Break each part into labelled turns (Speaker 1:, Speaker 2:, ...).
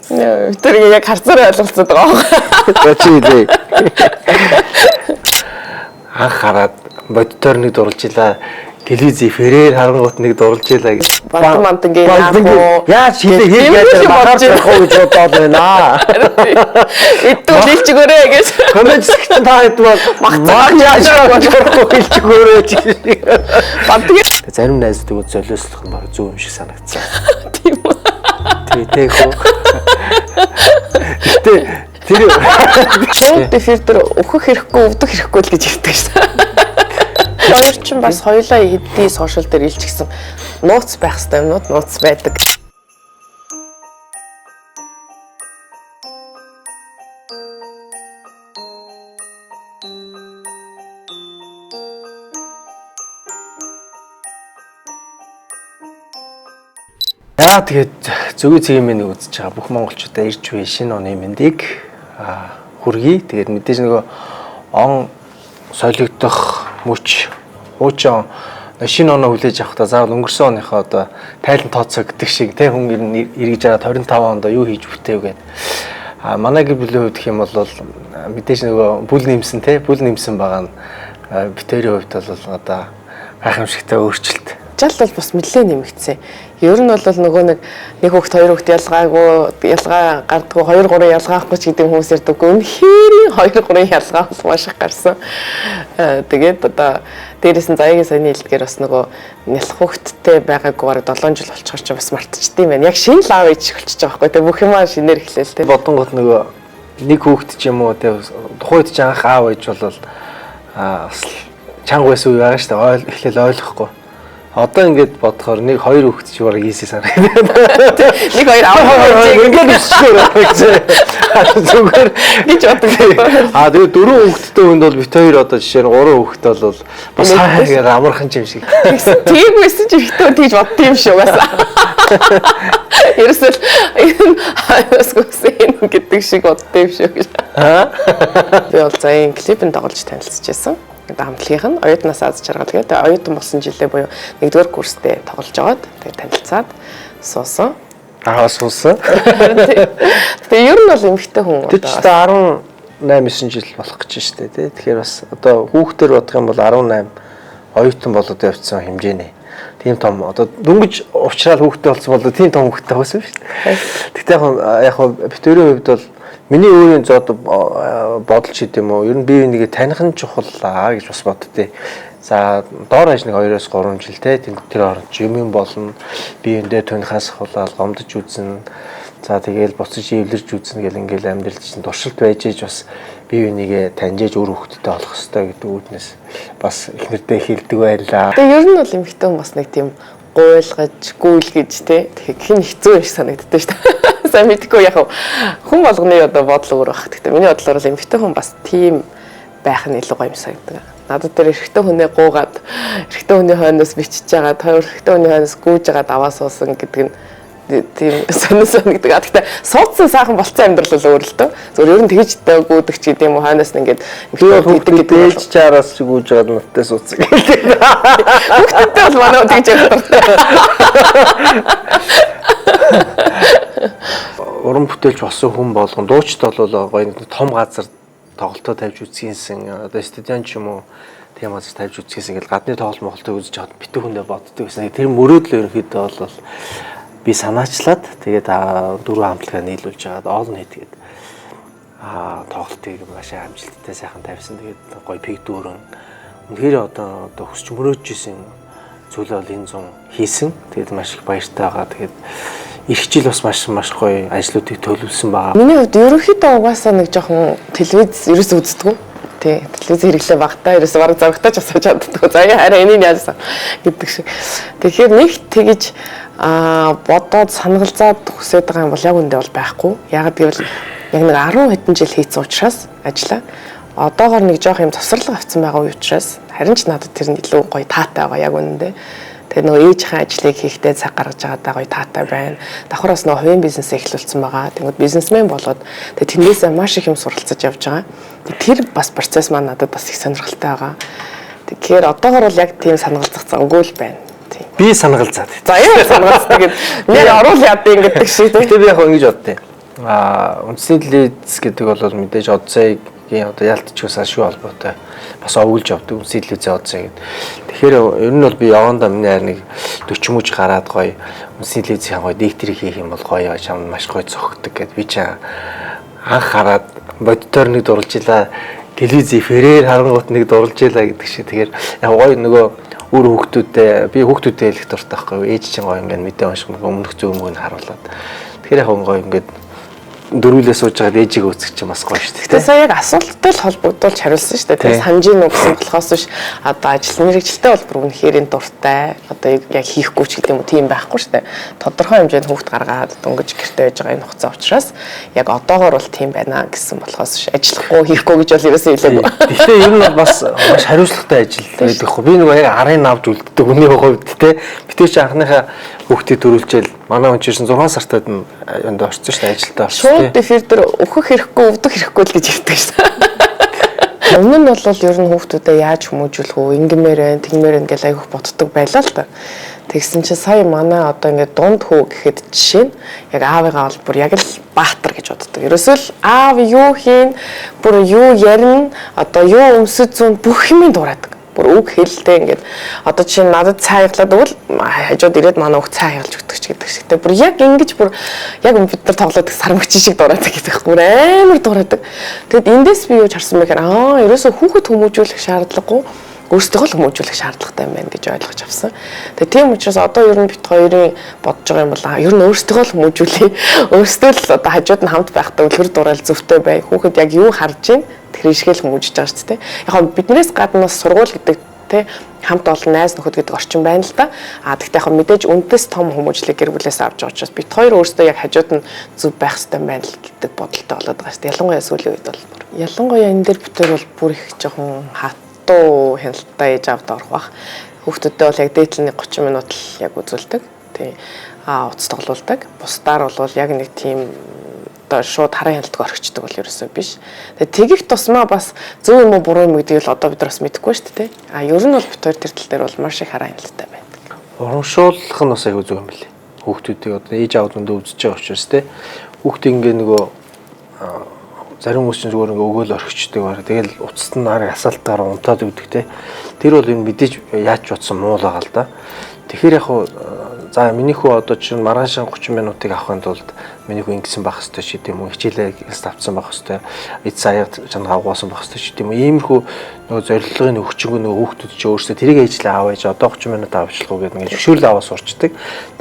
Speaker 1: Тэр яг харцаар ойлголцоод байгаа юм.
Speaker 2: За чи хэлээ. Анх хараад боддоор нэг дурлж илаа. Телевиз эфирээр харангуут нэг дурлж илаа гэж.
Speaker 1: Бандан мантангийн яах вэ?
Speaker 2: Яаж хилээ хэл яаж махаар явах уу гэж бодоод байна.
Speaker 1: Идүү хэлж өгөөрэй гэж.
Speaker 2: Коммент хэсэгт та хэд бол мах яаж явах хэлж өгөөрэй гэж.
Speaker 1: Бантгийн
Speaker 2: Зарим найзуудыг золиослох нь баг зөв юм шиг санагдсан.
Speaker 1: Тийм үү.
Speaker 2: Тий, тээх үү. Гэтэ тэр
Speaker 1: Шууд эфир дээр өөхөх хэрэггүй, өвдөх хэрэггүй л гэж хэлдэг шээ. Хоёр чинь бас хоёулаа хэдий сошиал дээр илчгсэн нууц байх хэвээр юмнууд нууц байдаг.
Speaker 2: Яа, тэгээд зөвхөн цэгийн мэнийг үзэж байгаа бүх монголчуудаа ирж буй шинэ оны мэндийг хүргэе. Тэгээд мэдээж нөгөө он солигдох мөч хуучин шинэ оноо хүлээж авахдаа заавал өнгөрсөн оныхоо одоо тайлан тооцоо гэдэг шиг тэ хүн эргэж хараад 25 онд юу хийж бүтээв гэдэг. А манай гэр бүлийн хувьд гэх юм бол мэдээж нөгөө бүл нэмсэн тэ бүл нэмсэн байгаа нь битэрийн хувьд бол одоо гайхамшигтай өөрчлөлт.
Speaker 1: Жал бол бас нэлээд нэмэгдсэн. Ер нь бол нөгөө нэг хүүхд хоёр хүүхд ялгаагүй ялгаа гардггүй 2 3 ялгаахгүй ч гэдэг хүмүүс ярьдаг. Үнэхээр 2 3 ялгаа бол маш их гарсан. Тэгээд одоо дээрээс нь Заяагийн саяны хэлдгээр бас нөгөө нялх хүүхдтэй байгаагүй бараг 7 жил болчихор ч бас мартчихд юм байна. Яг шинэ лав ээж шиг болчихж байгаа байхгүй. Тэг бүх юмаа шинээр эхлээл тэ.
Speaker 2: Бодонгот нөгөө нэг хүүхд ч юм уу тэ тухайд ч анх аав ээж бол бас чанга байсан үе байгаа шүү дээ. Эхлээл ойлгохгүй. Одоо ингээд бодохоор нэг хоёр хүүхэд ч бараг ийсээ санагдаад.
Speaker 1: Нэг хоёр аав ээж
Speaker 2: ингээд өсчихөөр гэж. Зүгээр
Speaker 1: гэж боддог.
Speaker 2: Аа тэгээ дөрвөн хүүхэдтэй хүнд бол бит хоёр одоо жишээ нь гурван хүүхэд бол бас хаагаар амархан юм шиг.
Speaker 1: Тийм байсан ч ихтэй тэгж бодд юм шиг угаасаа. Ерөөсөө энэ хаяас гүсэн гэдэг шиг бодд юм шиг гэж.
Speaker 2: Аа.
Speaker 1: Би бол Заяагийн клипэнд тоглож танилцж байсан. Одоо хамтлагийнх нь оюутнаас аз жаргал гэдэг. Тэгээ оюутан болсон жилээ буюу 1-р курстэй тоглож байгаад тэгээ танилцаад суусан.
Speaker 2: Аа суусан.
Speaker 1: Тэгээ ер нь бол эмэгтэй хүн
Speaker 2: одоо 18 9 жил болох гэж шүү дээ тий. Тэгэхээр бас одоо хүүхдээр бодох юм бол 18 оюутан болоод явцсан хэмжээний. Тийм том одоо дөнгөж уучраал хүүхдтэй болсон бол тийм том хүүхдтэй байсан шүү дээ. Гэхдээ яг битүүрийн хувьд бол миний өөрийн зод бодол ч гэдэм үү. Ер нь бие бинийгээ таних нь чухал аа гэж бас боддتي. За доор хаяж нэг 2-3 жил те тэр хооронд ч юм болно. Бие биендээ тунхаас хулаал гомдож үзнэ. За тэгээл буцаж эвлэрч үзнэ гэл ингээл амьдрал чинь туршилт байж ээж бас бие бинийгээ таньжээж үр хөвгттэй болох ёстой гэдэг үүднээс бас эхнэрдээ хэлдэг байлаа.
Speaker 1: Тэгээ ер нь бол эмэгтэй хүн бас нэг тийм гуйлгаж, гүйлгэж те тэгэхээр хэцүү юм шиг санагддаг шүү дээ. Сайн мэдгүй яг хүн болгоны одоо бодол өөр байх. Гэхдээ миний бодлоор бол эмэгтэй хүн бас тийм байх нь илүү гоё юм санагддаг. Надад тэр эрэгтэй хүнээ гуугаад, эрэгтэй хүний хойноос бичиж байгаа, хоёр эрэгтэй хүний хойноос гүйж байгаа даваа суусан гэдэг нь тийм сонир санагддаг. Гэхдээ суудсан сайхан болцсон амьдрал бол өөр л дөө. Зөвхөн ер нь тэгж гүйдэг ч гэдэм үү хойноос нь ингээд
Speaker 2: эмэгтэй хүүхдээ дээлж чаараас ч гүйж байгаад надтай суудсан гэдэг.
Speaker 1: Хүүхдүүдтэй бол манай тэгж явах дуртай.
Speaker 2: Уран бүтээлч болсон хүн болгон дуучид бол гоё нэг том газар тоглолтоо тавьж үзхийнсэн одоо стадион ч юм уу тийм газар тавьж үзхийнсэн гэл гадны тоглолт моголтыг үзэж хаад битүү хүндээ боддог гэсэн. Тэр мөрөөдөл ерөнхийдөө бол би санаачлаад тэгээд дөрвөн хамтлагаа нийлүүлж хагаад all night гээд тоглолтыг маш амжилттай сайхан тавьсан. Тэгээд гоё пик дүүрэн үнэхээр одоо хүсч мөрөөдж исэн зүйлээ бол энэ зун хийсэн. Тэгээд маш их баяртай байгаа. Тэгээд эх жил бас маш гоё ажлуудыг төлөвлөсөн байгаа.
Speaker 1: Миний хувьд ерөнхийдөө угаасаа нэг жоохон телевиз ерөөсөө үздэггүй. Тий, телевиз хэрэглээ багтаа ерөөсөө бараг зурагтаа ч асууж чаддаггүй. За хараа энийг яасан гэдэг шиг. Тэгэхээр нэг тэгж бодоод санагалзаад хүсээд байгаа юм бол яг үндэ бол байхгүй. Яг гэвэл яг нэг 10 хэдэн жил хийсэн учраас ажиллаа. Одоогор нэг жоох юм завсарлага авсан байгаа үе учраас харин ч надад тэр нь илүү гоё таатай байгаа яг үнэндээ. Тэгээ нөгөө ээжийнхээ ажлыг хийхдээ цаг гаргаж байгаадаа гоё таатай байна. Давхар бас нөгөө хувийн бизнесээ эхлүүлсэн байгаа. Тэнгүүд бизнесмен болоод тэгээ тэндээсээ маш их юм суралцаж явж байгаа. Тэр бас процесс маань надад бас их сонирхолтой байгаа. Тэгэхээр одоогор бол яг тийм санагалзах зангүй л байна. Тийм.
Speaker 2: Би санагалзаад.
Speaker 1: За яа санагалздаг гэд. Нэр оруул яд юм гэдэг шиг тийм.
Speaker 2: Гэтэ би яг ингэж боддیں۔ Үндэсний телевиз гэдэг бол мэдээж Одцайгийн одоо яалтчгүй салшгүй холбоотой бас овоглож явдаг үндэсний телевизийн Одцай гэдэг. Тэгэхээр ер нь бол би явандаа миний хайр нэг 40 мөж гараад гоё үндэсний телевизийн гоё дикторыг хийх юм бол гоё чам маш гоё цогтдаг гэд би чи анх хараад боддоор нэг дурлж илаа, телевиз эфирээр харангуут нэг дурлж илаа гэдэг шиг. Тэгэхээр яг гоё нөгөө өөр хүүхдүүдээ би хүүхдүүдээ хэлэх дуртай байхгүй, ээж чинь гоё ингээд мэдээ унших өмнөх зөв өмгөө нь харуулад. Тэгэхээр яг гоё ингээд дөрвөлээ сууж байгаа ээжийг үзэх чинь бас гоё шүү
Speaker 1: дээ. Тэгээ сая яг асуулттай л холбогдуулж хариулсан шүү дээ. Тэгээ санаж гин үү гэсэн болохоос биш одоо ажил мэргэжилтэй бол бүр үнэхээр энэ дуртай. Одоо яг хийхгүй ч гэдэг юм уу тийм байхгүй шүү дээ. Тодорхой хэмжээнд хүүхд гаргаад дөнгөж гэртээ байж байгаа энэ хугацаа учраас яг одоогор бол тийм байна гэсэн болохоос биш ажиллахгүй хийхгүй гэж бол ерөөсөө хэлээгүй.
Speaker 2: Гэхдээ ер нь бол бас маш хариуцлагатай ажил байдаг хгүй. Би нөгөө яг арын авч үлддэг хүний хувьд те. Битээ чи анхныхаа хүүхдийг төрүүлжээл манай хүн чинь 6 сартад нь юунд орсон шүү дээ, ажилдаа орсон.
Speaker 1: Шууд эфир дээр өөхөх хэрэггүй, өвдөх хэрэггүй л гэж ярьдаг шүү дээ. Өмнө нь бол ер нь хүүхдүүдэд яаж хүмүүжүүлэх үү, ингэмээр байна, тэгмээр байна гэж айгүйх боддог байлаа л та. Тэгсэн чинь сая манай одоо ингээд дунд хүү гэхэд жишээ нь яг аавыгаа бол бүр яг л баатар гэж боддог. Ерөөсөө л аав юу хийн, бүр юу ярина, одоо юу өмсөж зүүн бүх юмыг дураадаг. Бүр үг хэлтэй ингээд одоо чинь надад цай хяглаад өгвөл хажууд ирээд манай хүүхд цай хягалж өгдөг ч гэдэг шигтэй. Бүр яг ингэж бүр яг бид нар тоглоод сармагч шиг дураадаг гэдэг. Бүр амар дураадаг. Тэгэд эндээс би юу харсан бэ гэхээр ерөөсөө хүүхэд хүмүүжүүлэх шаардлагагүй, өөрсдөө л хүмүүжүүлэх шаардлагатай юм байна гэж ойлгож авсан. Тэгээ тийм учраас одоо ер нь бит хоёрын бодож байгаа юм бол ер нь өөрсдөө л хүмүүжүүлээ. Өөрсдөө л одоо хажууд нь хамт байхдаа үлгэр дураал зөвхтэй бай. Хүүхэд яг юу харж байна тэр ишгээл хүмүүжиж байгаа шүү дээ. Яг биднээс гадна бас сургууль гэдэг те хамт олон найз нөхөд гэдэг орчин байна л да. А тэгтээ яг мэдээж үндэс том хүмүүжлийг гэр бүлээс авч байгаа учраас бит хоёр өөрсдөө яг хажууд нь зөв байх хэрэгтэй байна л гэдэг бодолтой болоод байгаа шүү дээ. Ялангуяа сүүлийн үед бол ялангуяа энэ дээр битэр бол бүр их жоохон хатуу хяналттай ээж авд орох бах. Хүүхдүүдтэй бол яг дээдл нэг 30 минут л яг үзүүлдэг. Тий. А уц тоглуулдаг. Бусдаар бол яг нэг тийм одоо шууд харан хяналтг орхичдаг бол ерөөсөө биш. Тэгээ тэгэх тусмаа бас зөв юм уу буруу юм гэдгийг л одоо бид нар бас мэдэхгүй шүү дээ. А ер нь бол бит хоёр тэр тал дээр бол маш их харан хяналттай байдаг.
Speaker 2: Урамшуулах нь бас айгүй зөв юм билээ. Хүүхдүүдийг одоо ээж аав өндөө үзэж байгаа учраас те. Хүүхдийг ингээ нөгөө зарим хүмүүс чинь зүгээр ингээ өгөөл орхичдаг байна. Тэгэл уцт нь арга асаалтаар унтаад өгдөг те. Тэр бол юм мэдээж яаж ч утсан муу л байгаа л да. Тэгэхээр яг за миний хүү одоо чинь маргааш 30 минутыг авахын тулд миний хүү ингэсэн байх ёстой ч гэдэм үү, хичээлээ авцсан байх ёстой, эд саяг чанга авгуулсан байх ёстой ч гэдэм үү. Иймэрхүү нөгөө зорилгын өгчөнгөө нөгөө хүүхдүүд чи өөрсдөө тэрийг ээжлээ аваа ээж одоо 30 минут авчлах уу гэдэг ингээд зөвшөөрөл аваа сурчдаг.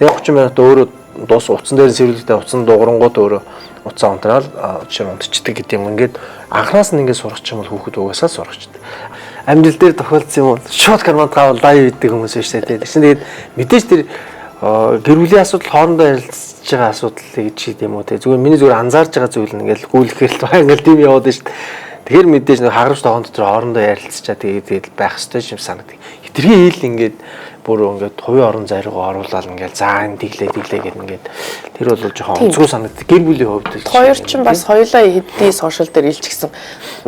Speaker 2: Тэгээ 30 минут өөрөө дуус утсан дээр сэрүүлэгтэй утсан дуурангууд өөрөө утсаа унтраал жишээ нь унтчихдаг гэдэг юм. Ингээд анханаас нь ингээд сурах юм бол хүүхэд угаасаа сурчдаг. Амьдрал дээр тохиолдсон юм бол шууд карманд гавал лайв хийдэг хүмүүс байна шүү дээ. Тэгсэн тэгээд мэдээж тэр гэр бүлийн асуудал хоорондоо ярилцж байгаа асуудал гэж юм уу те. Зүгээр миний зүгээр анзаарж байгаа зүйл нь ингээл гүйлэхээр л баа ингээл тийм яваад байна шүү дээ. Тэгэхээр мэдээж нэг хагарамж тоогон дотор хоорондоо ярилцчаа тэгээд байх ёстой юм санагддаг. Хитрхи хэл ингээд бүр ингээд хувийн орон зайруу оруулаад ингээд заа энэ тэглээ тэглээ гэдэг ингээд тэр бол жоохон онцгой санагддаг. Гэр бүлийн хувьд
Speaker 1: хоёр чинь бас хоёулаа хэдий сошиал дээр илчгсэн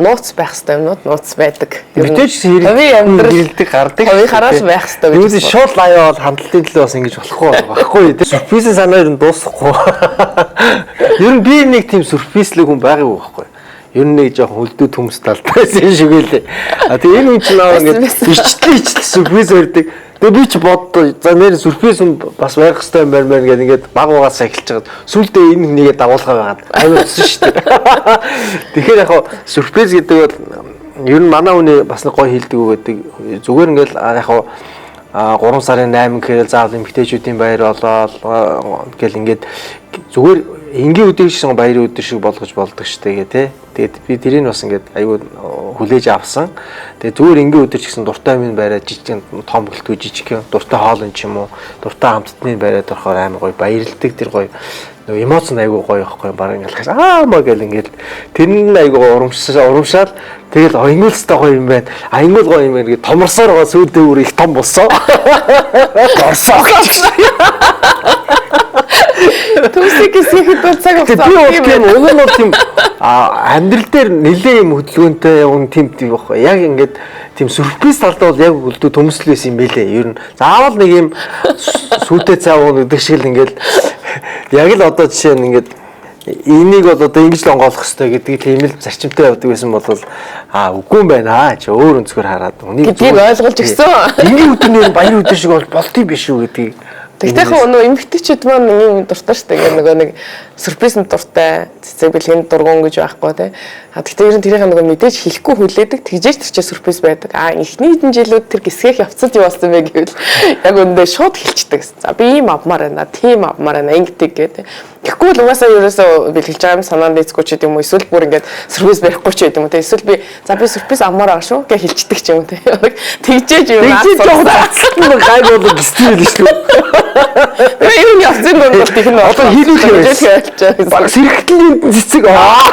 Speaker 1: нууц байх ёстой юмнууд нууц байдаг.
Speaker 2: Мэдээж
Speaker 1: хувийн амьдрал
Speaker 2: гэрэлдэг гардаг.
Speaker 1: Хувийн хараас байх ёстой
Speaker 2: гэж. Юу шууд лаяа бол хандлтын төлөө бас ингэж болохгүй байхгүй. Сюрпризийн санаа ер нь дуусахгүй. Ер нь би нэг тийм сюрпризлэг хүн байгаагүй байхгүй. Ер нь нэг жоохон хөлдөө төмс талтай байсан шиг үлээ. А тэгээ энэ хүн чинь аа ингээд ичлээ сюрприз өрдөг. Тэгээ би ч боддоо за нэр сюрприз хүн бас байх хэрэгтэй юм байна гэдэг ингээд баг угаас эхэлж байгаад сүулдэ энэ хүнийгээ дагуулгаа байгаад амар өссөн шүү дээ. Тэгэхээр яг сюрприз гэдэг бол ер нь манай хүний бас нэг гоё хэлдэг үг гэдэг зүгээр ингээд яг 3 сарын 8 гэхээр заавал эмэгтэйчүүдийн баяр болоод гэл ингээд зүгээр энгийн өдөр шиг баярын өдөр шиг болгож болдог штэ гэ тэ. Тэгээд би тэрийг бас ингээд айгүй хүлээж авсан. Тэгээд зүгээр энгийн өдөр ч гэсэн дуртай юм бариад жижиг том гэлтгүй жижиг дуртай хоол юм ч юм уу дуртай амттны бариад орохоор амар гоё баярлдаг тэр гоё нөгөө эмоц нь айгүй гоё байхгүй баг ингээд аа маа гэл ингээд тэр нь айгүй урамшаал тэгэл ингүүл өстой гоё юм байна. А ингүүл гоё юм байна гэж томорсоор байгаа сүйдээ бүр их том болсон. Орсоо.
Speaker 1: Төсөг хэсэхэд бол цаг
Speaker 2: хугацаа. Би бол тийм уг нь бол тийм амьдрал дээр нэлээ юм хөдөлгөөнтэй юм тийм тийм байхгүй. Яг ингээд тийм сюрприз талдаа бол яг үлдүү төмөслөл байсан юм бэлээ. Ер нь заавал нэг юм сүйтэй цай уун гэдэг шиг л ингээд яг л одоо жишээ нь ингээд Энийг бол одоо ингэж л онгойлгох хэрэгтэй гэдэг тийм л зарчимтай явдаг байсан бол үгүй юм байна чи өөр өнцгөр хараад
Speaker 1: үнийг гэдгийг ойлгуулж өгсөн.
Speaker 2: Энгийн өдөр нэр баяр өдөр шиг бол болдгий биш үү гэдгийг.
Speaker 1: Тэгтээ яг нөгөө эмэгтэйчүүд маань ийм дуртай шүү дээ. Нөгөө нэг сюрпризэнд дуртай, цэцэг бэлгэнд дургуун гэж байхгүй тий. А тэгтээ ер нь тэрийг нөгөө мэдээж хэлэхгүй хүлээдэг. Тэгжээж тэр чинь сюрприз байдаг. А эхний хэдэн жилүүд тэр гисгэх явцад юу болсон бэ гэвэл яг үүндээ шууд хэлчихдэг. За би ийм авмаар байна, тийм авмаар байна, ингэдэг гэдэг. Тэгэхгүй л угаасаа ерөөсөө бэлгэлж байгаа юм санаанд эцгүй ч гэдэм юм уу эсвэл бүр ингээд сюрприз барихгүй ч гэдэм юм те. Эсвэл би за би сюрприз авмаар байгаа шүү гэж хэлчихдэг ч юм те. Тэгжээж юм
Speaker 2: аа. Тэгжээж жоох цацсан гайг болоо гистэл шүү.
Speaker 1: Тэгээ ер нь явцын дунд бол тийх нь
Speaker 2: одоо хийлүүлэх юм
Speaker 1: байсан.
Speaker 2: Баг сэрэгтлийн цэцэг аа.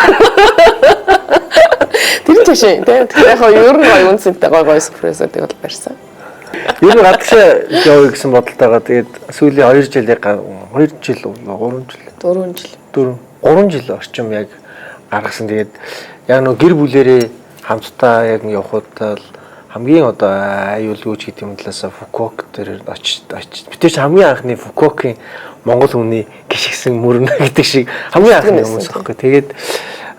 Speaker 1: Тэр нь чашин тий. Тэгэхээр яг ер нь гоё үнцэнтэй гоё гоё сюрпризүүдийг бол барьсан.
Speaker 2: Ер нь гадагшаа явъя гэсэн бодолтойгоо тэгээд сүүлийн 2 жил яг 2 жил 3 жил
Speaker 1: 4 жил
Speaker 2: 4 3 жил орчим яг гаргасан. Тэгээд яг нөө гэр бүлэрээ хамтдаа яг явхад л хамгийн одоо аюулгүй ч гэдэг юм талаас Фукуок дээр очиж бид тэр хамгийн анхны Фукуокийн монгол хүний гიშгсэн мөрнө гэдэг шиг хамгийн анхны хүмүүс байхгүй. Тэгээд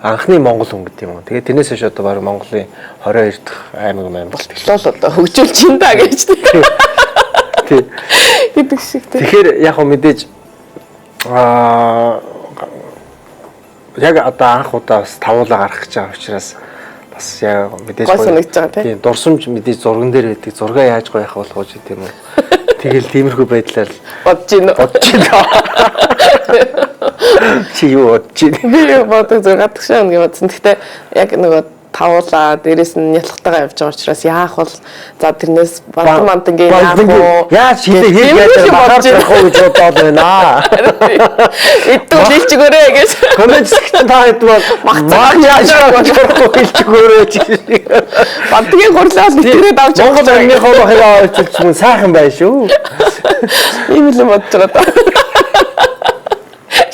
Speaker 2: анхны монгол хүн гэдэг юм уу. Тэгээд тэрнээс хойш одоо баг Монголын 22 дахь аймаг маймаг
Speaker 1: болтлоо л одоо хөгжүүлж ин та гэж
Speaker 2: тий.
Speaker 1: Гэдэг шиг тий.
Speaker 2: Тэгэхээр яг хөө мэдээж яг одоо анх удаа бас тавуулаа гарах гэж байгаа учраас бас яг мэдээж
Speaker 1: гоё санагдаж байгаа тий.
Speaker 2: Тийм дурсамж мэдээж зурган дээр байдаг. Зургаа яаж гоё явах болох вэ гэдэг юм уу. Тэгэл тиймэрхүү байдлаар
Speaker 1: бодож гин үү?
Speaker 2: Бодож гин. Чи юу бодож гин?
Speaker 1: Би юу бодож зөв гадагшаа нэг бодсон. Гэхдээ яг нөгөө тавуулаа дээрэс нь нялхтайгаа явж байгаа учраас яах бол за тэрнээс бандан мантангийн яах вэ?
Speaker 2: Яаж хилээ хэл яаж махаар явах уу гэж бодоод байна.
Speaker 1: Идэв хэлж өгөөрэй гэж.
Speaker 2: Коммент хэсэгт та хэд бол мах яаж явах вэ хэлж өгөөрэй гэж.
Speaker 1: Бантгийн гурлаа битэрээд авч
Speaker 2: Монгол ангийнхоо махыг аваад мөн сайхан байна шүү.
Speaker 1: Ийм л юм бодож байгаа даа.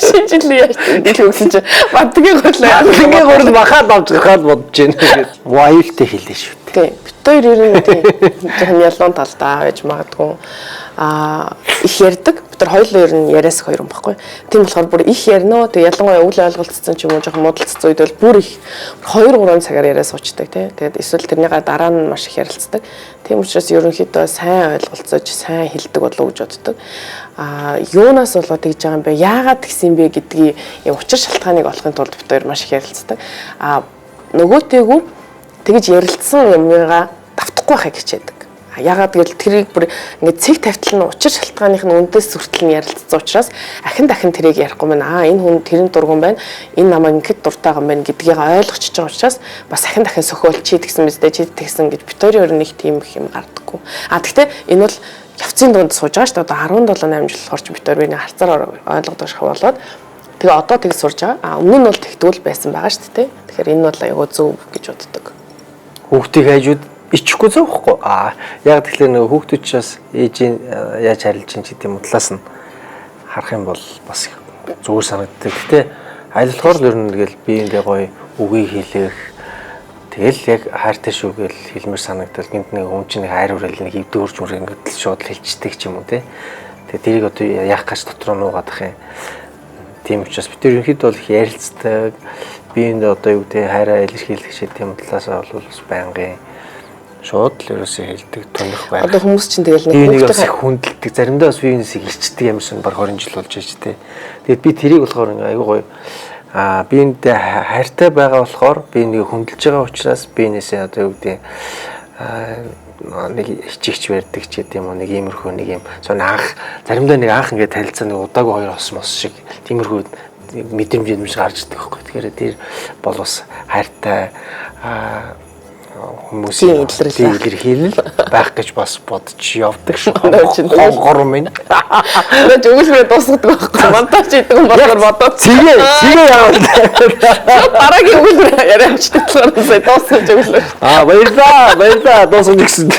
Speaker 1: Шинэ жилийн яаж тэл өгсөн чинь бантгийн гурлаа.
Speaker 2: Бантгийн гурал махаад авч гарахад бодож байна гэж. Аюултай хэлээ шүү дээ.
Speaker 1: Тийм. Бит хоёр ер нь тийм жоохон ялуун талдаа байж магадгүй. Аа их ярьдаг. Бид нар хоёулаа ер нь яриас хоёр юм баггүй. Тийм болохоор бүр их ярина. Тэг ялангуяа үл ойлголцсон ч юм уу жоохон муудалцсан үед бол бүр их 2-3 цагаар яриа суучдаг тий. Тэгээд эсвэл тэрнийгаа дараа нь маш их ярилцдаг. Тийм учраас ерөнхийдөө сайн ойлголцож, сайн хэлдэг болов уу гэж боддог. Аа юунаас болоод тэгж байгаа юм бэ? Яагаад тэгсэн юм бэ гэдгийг юм учир шалтгааныг олохын тулд бид хоёр маш их ярилцдаг. Аа нөгөөтэйгүр тэгж ярилцсан юмгаа давтахгүй байхыг хичээдэг. Ягаад гэвэл тэрийг бүр ингээд цэг тавьтал нь учир шалтгааных нь үндэс сүртэл нь ярилцсан учраас ахин дахин тэрийг ярихгүй байна. Аа энэ хүн тэрэн дургуун байна. Энэ намайг ингээд дуртай юм байна гэдгийг ойлгочихж байгаа учраас бас ахин дахин сөхөөл чи тэгсэн биз дээ чи тэгсэн гэж бид хоёрын өөр нэг тийм их юм гардаггүй. А тэгтээ энэ бол явцын дунд сууж байгаа шүү дээ. Одоо 17 8 жил болохоор чи бид хоёр биений харцаар ойлгодог шах болоод тэгээ одоо тэг сурж байгаа. А өмнө нь бол тэгтгүүл байсан байгаа шүү дээ. Тэгэхээр энэ бол айгүй зөв гэж боддог.
Speaker 2: Хүүхдийн хажууд ичихгүй зөв хөхгүй. Аа яг тэгэхээр нөгөө хүүхдүүд ч бас ээжийн яаж харилж чинь гэдэг юм талаас нь харах юм бол бас зүгээр санагддаг. Гэтэ аль болохоор л ер нь тэгэл биеиндээ гоё үгийг хэлэх тэгэл яг хайртай шүү гэл хэлмэр санагдал гинт нэг хүн чинь нэг хайр хүрэл нэг хөвдөг хурж мөр ингээд л шууд хэлждэг ч юм уу те. Тэгээ тэрийг одоо яах гэж дотроо нуугаадах юм. Тийм учраас бид ерөнхийдөө бол их ярилцдаг. Биеиндээ одоо юу гэдэг хайраа илэрхийлэх шиг тийм талаас бол бас байнгын шууд л ерөөсөө хэлдэг тунах байх.
Speaker 1: Одоо хүмүүс чинь тэгэл
Speaker 2: нэг хүүхдээ хүндэлдэг. Заримдаа бас биенээс ичдэг юмсан баг 20 жил болж байж тээ. Тэгээд би тэрийг болохоор ингээ айгүй гоё аа биендээ хайртай байгаа болохоор би нэг хүндэлж байгаа учраас биенээсээ одоо юу гэдэг нэг хичигч барьдаг ч гэдэм юм уу нэг иймэрхүү нэг юм сон анх заримдаа нэг анх ингээ танилцаа нэг удаагүй хоёр ос мос шиг тиймэрхүү мэдрэмж гарч ирдэг байхгүй. Тэгэхээр тэр бол бас хайртай хүмүүсийн илэрхийлэл байх гэж бас бодож явдаг шүү. Хонгор минь.
Speaker 1: Наач өгүүлбэрээ дуусгадаг байхгүй. Монтаж идэг юм болохоор бодоод.
Speaker 2: Цэгээ яваад.
Speaker 1: Дараагийн өгүүлбэр яриа авчдаг болохоор сая дуусгаж өглөө.
Speaker 2: Аа баярлаа. Баярлаа дуусгаж гэсэн.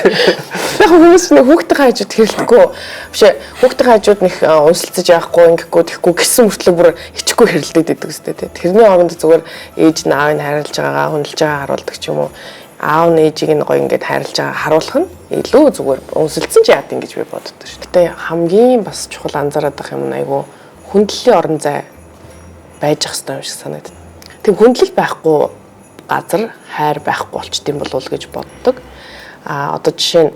Speaker 1: Яг хүмүүс нэг хүүхдийн хажууд хэрэлдэхгүй. Биш ээ хүүхдийн хажууд нэг унсалцаж яахгүй ингэхгүй тэхгүй гэсэн мөртлөө бүр ичихгүй хэрэлдээд идэг үстэй тий. Тэрний оронд зүгээр ээж нь аавыг хайрлаж байгаагаа хүндэлж байгаа харуулдаг ч юм уу. Аав нь ээжийг нь гоё ингээд хайрлаж байгаа харуулах нь илүү зүгээр үнсэлцэн ч яад ингэж би боддог шүү. Гэтэ хамгийн бас чухал анзаараад байх юм нь айгүй хүндлэлийн орон зай байж ах хэрэгтэй юм шиг санагдав. Тэг хүндлэл байхгүй газар хайр байхгүй болчт юм болов уу гэж боддог. А одоо жишээ нь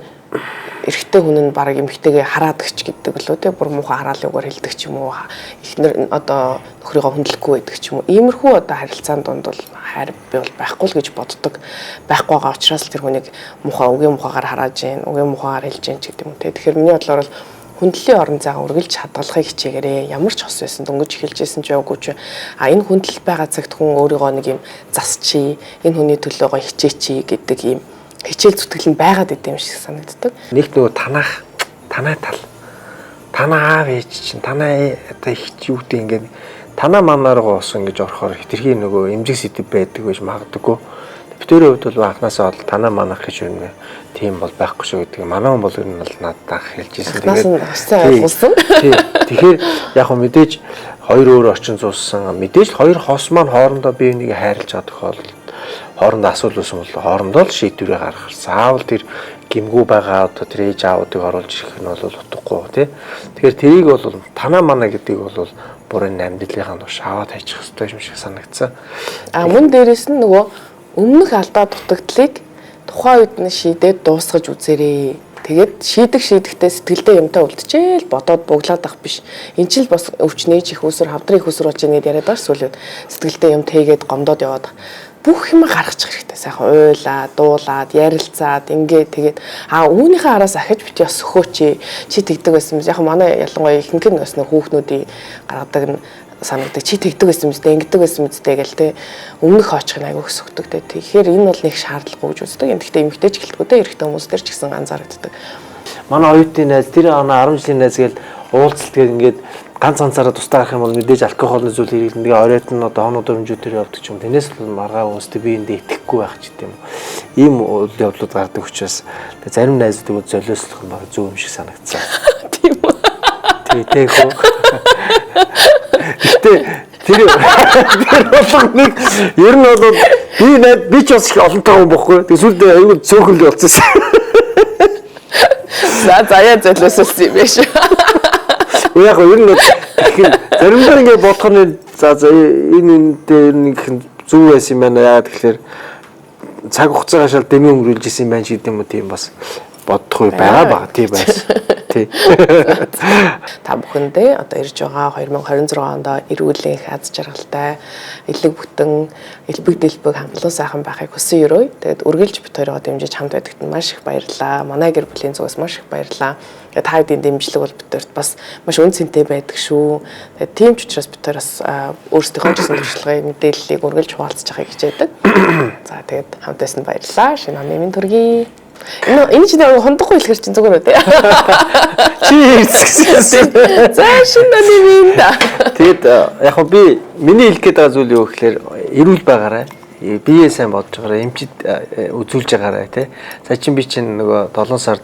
Speaker 1: эрэгтэй хүн нь бараг эмэгтэйгээ хараадагч гэдэг лөө те, бүр муухай хараалын үгээр хэлдэг ч юм уу, эхнэр одоо нөхрийгөө хүндлэхгүй байдаг ч юм уу. Иймэрхүү одоо харилцаан дунд бол хайр би бол байхгүй л гэж боддог. Байхгүй байгаа учраас тэр хүнийг муухай үгийн мухагаар харааж гин, үгийн мухагаар хэлж гин ч гэдэг юм уу те. Тэгэхээр миний бодлоор бол хүндлийн орон зайгаа үргэлж хадгалахыг хичээгээрээ. Ямар ч хос байсан, дөнгөж эхэлж исэн ч явгүй ч, а энэ хүндлэл байгаа цагт хүн өөрийгөө нэг юм засчий, энэ хүний төлөөгөө хичээчий гэдэг ийм хичээл зүтгэл нь байгаад идэм юм шиг санагддаг.
Speaker 2: Нэгт нөгөө танах танай тал, танаа аав ээж чинь, танаа одоо их юу гэдэг, ингээд танаа манааргаа бас ингэж орохоор хитрхи нөгөө эмзэг сэдв байдаг гэж магадгүй. Битүүрийн хувьд бол анхнаасаа бол танаа манах гэж юм тийм бол байхгүй шүү гэдэг. Манай хүн бол ер нь бол надад анх хэлж ирсэн.
Speaker 1: Тэгээд ойлгуулсан.
Speaker 2: Тий. Тэгэхээр яг хөө мэдээж хоёр өөр орчин зурсан. Мэдээж хоёр хос маань хоорондоо бие биенийг хайрлаж байгаа тохиолдолд хоорондоо асуудал үүсэн бол хоорондоо л шийдвэрээ гаргах. Заавал тэр гимгүү байгаа одоо тэр ээж аавуудыг оруулж ирэх нь бол утгагүй тий. Тэгэхээр тэрийг бол танаа манаа гэдгийг бол бүр энэ амьдралынхаа турш аваад хайчих хэрэгтэй юм шиг санагдсан.
Speaker 1: А мөн дээрэс нь нөгөө өмнөх алдаа дутагдлыг тухайн үед нь шийдээд дуусгаж үзээрэй. Тэгээд шийдэх шийдэхдээ сэтгэлдээ юмтай үлдчихээл бодоод буглаад ах биш. Энд ч л бас өвчнөөж их усүр, хавдрын их усүр болж ийнэ гэдээ яриад байгаа сүүлүүд сэтгэлдээ юм тэгээд гомдоод яваад бүх юм гаргачих хэрэгтэй. Сайхан уйлаа, дуулаад, ярилцаад ингээ тэгээд а үүнийхээ араас ахиж бити бас сөхөөч чи тэгдэг байсан юм. Яг манай ялангуяа ихэнх нь бас нэг хүүхнүүдийн гаргадаг нь санагдаг. Чи тэгдэг байсан мэт, ингэдэг байсан мэт гэл те өмнөх хоочих нь айгүйх сөхдөг те. Тэгэхээр энэ бол нэг шаардлагагүй гэж үздэг. Гэхдээ эмэгтэй ч гэлтгүй те, эрэгтэй хүмүүс дээр ч гэсэн анзаарэгддэг.
Speaker 2: Манай оюутны найз тэр манай 10 жилийн найз гээл уулзалт гээд ингээд ганц ганцаараа тусдаа гарах юм бол мэдээж алкоголны зүйл хэрэглэн, тэгээ оройт нь одоо хоног дөрвөнжүүдээр явдаг ч юм. Тэрнээс л маргаа хүмүүстэй би эндээ итгэхгүй байх ч гэдэм юм. Ийм үйл явдлууд гардаг учраас тэгээ зарим найзуудыг золиослох нь баг зөв юм шиг санагдсан.
Speaker 1: Тийм үү?
Speaker 2: Тий, тэхүү. Гэтэ тэр болгоныг ер нь бол би найз би ч бас их олонтой хүн бохгүй. Тэгээ сүүлдээ аюул цөөхөл болчихсон.
Speaker 1: За заяа золиослсон юм биш.
Speaker 2: Яг ер нь тэгэхээр заримдаа ингээд бодохоор нь за за энэ энэ дээр нэг зөв байсан юм байна. Яагаад тэгэхээр цаг хугацаагаа шал дэмий өнгөрүүлж исэн юм байна ч гэдэг юм уу, тийм бас бодох үе байгаа баг. Тийм байсан. Тий.
Speaker 1: Та бүхэндээ одоо ирж байгаа 2026 онд эрүүл энх, аз жаргалтай, элэг бүтэн, элбэг дэлбэг хангалуун сайхан байхыг хүсэн өрөөе. Тэгээд үргэлж бит хоёроо дэмжиж хамт байдагт нь маш их баярлалаа. Манай гэр бүлийн зүгээс маш их баярлалаа. Тэгээд та бүдийн дэмжлэг бол бид хоёрт бас маш үн цэнтэй байдаг шүү. Тэгээд тийм ч учраас бид хоёр бас өөрсдийнхөө ч гэсэн туршлагыг, мэдээллийг үргэлж хуваалцах байхыг хичээдэг. За тэгээд хамт байсан баярлалаа. Шинэ оны минь төргий. Энэ чинь хондохгүй хэлэхэр чинь зүгээр үү те.
Speaker 2: Чи ирсэн.
Speaker 1: За шинэ оны минь.
Speaker 2: Тэгэд яг хөө би миний хэлэх гээд байгаа зүйл юу гэхээр эрүүл байгаарай. Биеэ сайн бодож байгаарай, эмчид үзүүлж байгаарай те. Сая чинь би чинь нөгөө 7 сард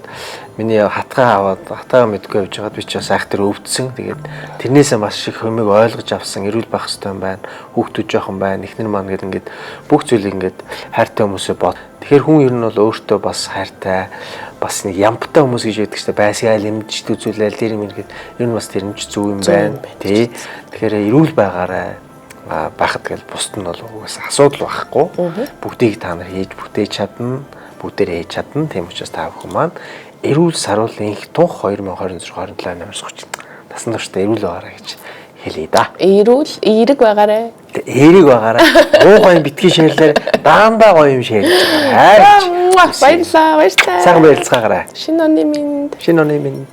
Speaker 2: миний хатгаа аваад хатгаа мэдгүй явж байгаад би чи бас айх тэр өвдсөн. Тэгээд тэрнээсээ маш их хэмиг ойлгож авсан, эрүүл байх хэрэгтэй юм байна. Хүүхдүүд жоохон байна, эхнэр маань гэл ингээд бүх зүйлийг ингээд хайртай хүмүүсээ бод. Тэгэхээр хүн ер нь бол өөртөө бас хайртай, бас нэг ямптай хүмүүс гэж яддаг чинь байсгаал эмчд үзүүлээл тэр юм ингээд ер нь бас тэр нь ч зөв юм байна тий. Тэгэхээр эрүүл байгаарай. Байхад тэгэл бусд нь бол угаасаа асуудал байхгүй. Бүгдийг та нар хийж бүтээж чадна, бүгдээрээ хийж чадна. Тийм учраас та бүхэн маань эрүүл саруул инх тунх 2026 27 намаас 30 насан туршдаа эрүүл байгаарай гэж хэлье да.
Speaker 1: Эрүүл, эерэг байгаарай.
Speaker 2: Эерэг байгаарай. Муу гоё битгий шеэрлээр даандаа гоё юм шеэрлж байгаарай.
Speaker 1: Баярлалаа, баяртай.
Speaker 2: Сайхан баярлцгаагаарай.
Speaker 1: Шинэ оны минь.
Speaker 2: Шинэ оны минь.